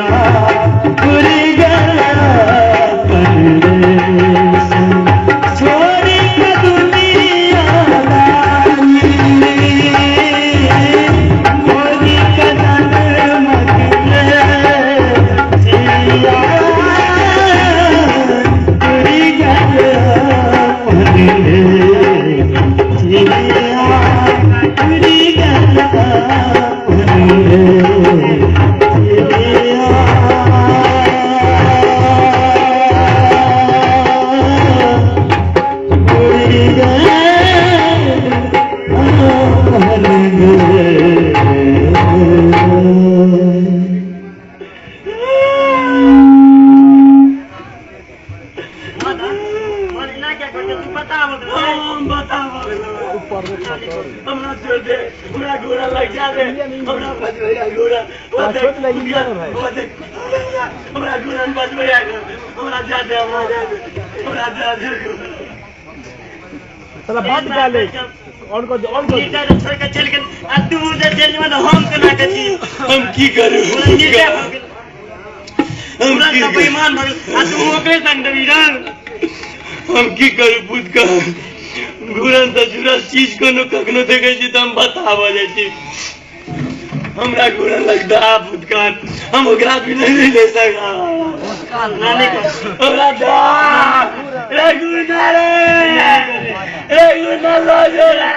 घुरि गेल अपन देश, छोड़ि कऽ दुनियादारी, भोगि कऽ जन्मक क्लेश, जिया घुरि गेल अपन देश, जिया घुरि गेल अपन देश, जिया घुरि गेल अपन देश। हम बताबो, हमरा छोड़ दे, हमरा घोड़ा लग जा दे, हमरा बचबैया घोड़ा, ओ देख, ओ देख, हमरा घोड़ा बचबैया, हमरा जा दे, हमरा जा दे, हमरा जा दे। साला बात निकाले ऑन कर दे, ऑन कर दे। छोड़ के चलि गेल आ तू जे चलि जेबह तऽ हम केना के छी? हम की करू? निर्दय भऽ गेल। हम पूरा की तऽ करू? बेईमान भऽ गेल आ तू ओकरे संग देबही रे? हम की करू बुझ कऽ? घूरन तऽ जुड़ल चीज कोनो कखनो देखै छी तऽ हम बता भऽ जाइ छी। हमरा घूरन लगता फुटकान, हम ओकरा बिना नहि रहि सकब। हमरा दा रे घूरना, रे रे घूरना, लऽ जो रे।